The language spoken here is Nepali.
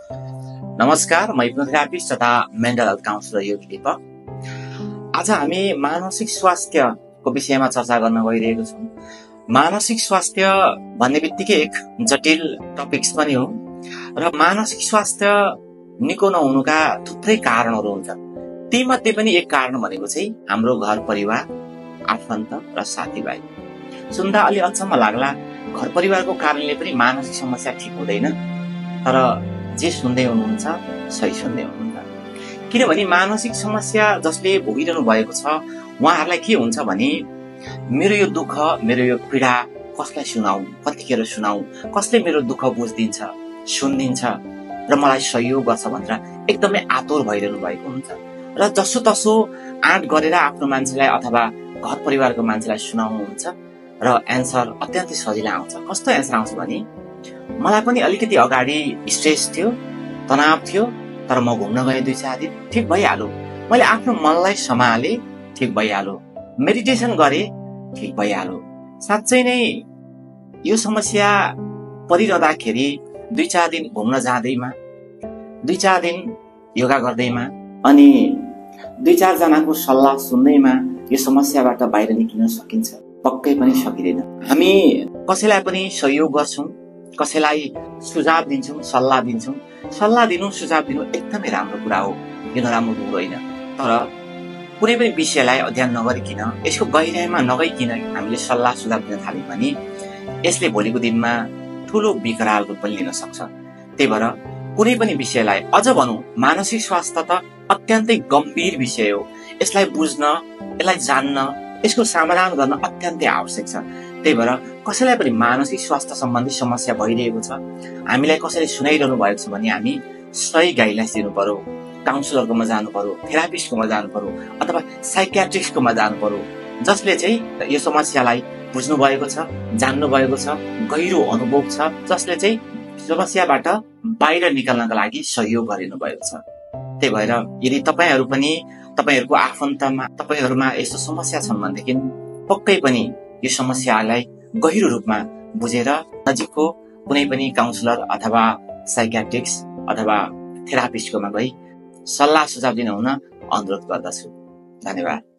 नमस्कार, म हिप्नोथेरापिस्ट तथा मेन्टल हेल्थ काउन्सिलर योगी दीपक। आज हामी मानसिक स्वास्थ्यको विषयमा चर्चा गर्न गइरहेको छौँ। मानसिक स्वास्थ्य भन्ने बित्तिकै एक जटिल टपिक्स पनि हो र मानसिक स्वास्थ्य निको नहुनुका थुप्रै कारणहरू हुन्छन्। तीमध्ये पनि एक कारण भनेको चाहिँ हाम्रो घर परिवार, आफन्त र साथीभाइ। सुन्दा अलि अचम्म लाग्ला, घर परिवारको कारणले पनि मानसिक समस्या ठिक हुँदैन। तर जे सुन्दै हुनुहुन्छ सही सुन्दै हुनुहुन्छ, किनभने मानसिक समस्या जसले भोगिरहनु भएको छ उहाँहरूलाई के हुन्छ भने मेरो यो दुःख, मेरो यो पीडा कसलाई सुनाऊ, कतिखेर सुनाऊ, कसले मेरो दुःख बुझ्दिन्छ, सुनिदिन्छ र मलाई सहयोग गर्छ भनेर एकदमै आतुर भइरहनु भएको हुन्छ र जसो तसो आँट गरेर आफ्नो मान्छेलाई अथवा घर परिवारको मान्छेलाई सुनाउनुहुन्छ र एन्सर अत्यन्तै सजिलो आउँछ। कस्तो एन्सर आउँछ भने मलाई पनि अलिकति अगाडि स्ट्रेस थियो, तनाव थियो, तर म घुम्न गएँ 2-4 दिन, ठिक भइहाल्यो। मैले आफ्नो मनलाई सम्हाले, ठिक भइहाल्यो। मेडिटेसन गरे, ठिक भइहाल्यो। साँच्चै नै यो समस्या परिरहँदाखेरि 2-4 दिन घुम्न जाँदैमा, 2-4 दिन योगा गर्दैमा अनि 2-4 जनाको सल्लाह सुन्दैमा यो समस्याबाट बाहिर निक्लिन सकिन्छ? पक्कै पनि सकिँदैन। हामी कसैलाई पनि सहयोग गर्छौं, कसैलाई सुझाव दिन्छौं, सल्लाह दिन्छौं। सल्लाह दिनु, सुझाव दिनु एकदमै राम्रो कुरा हो, यो नराम्रो कुरो होइन। तर कुनै पनि विषयलाई अध्ययन नगरिकन, यसको गहिराइमा नगइकन हामीले सल्लाह सुझाव दिन थाल्यौं भने यसले भोलिको दिनमा ठूलो विकराल रूप पनि लिन सक्छ। त्यही भएर कुनै पनि विषयलाई, अझ भनौं मानसिक स्वास्थ्य त अत्यन्तै गम्भीर विषय हो। यसलाई बुझ्न, यसलाई जान्न, यसको समाधान गर्न अत्यन्तै आवश्यक छ। त्यही भएर कसैलाई पनि मानसिक स्वास्थ्य सम्बन्धी समस्या भइरहेको छ, हामीलाई कसैले सुनाइरहनु भएको छ भने हामी सही गाइडलाइन्स दिनु पर्यो। काउन्सिलरकोमा जानु पर्यो, थेरापिस्टकोमा जानु पर्यो अथवा साइकियाट्रिस्टकोमा जानु पर्यो, जसले चाहिँ यो समस्यालाई बुझ्नु भएको छ, जान्नु भएको छ, गहिरो अनुभव छ, जसले चाहिँ समस्याबाट बाहिर निकाल्नका लागि सहयोग गरिनु भएको छ। त्यही भएर यदि तपाईहरू पनि तपाईहरूको आफन्तमा, तपाईहरूमा यस्तो समस्या छन् भनेदेखि पक्कै पनि यो समस्यालाई गहिरो रूपमा बुझेर नजिकको कुनै पनि काउन्सिलर अथवा साइकियाट्रिस्ट अथवा थेरापिस्टकोमा गई सल्लाह सुझाव दिनुहुन अनुरोध गर्दछु। धन्यवाद।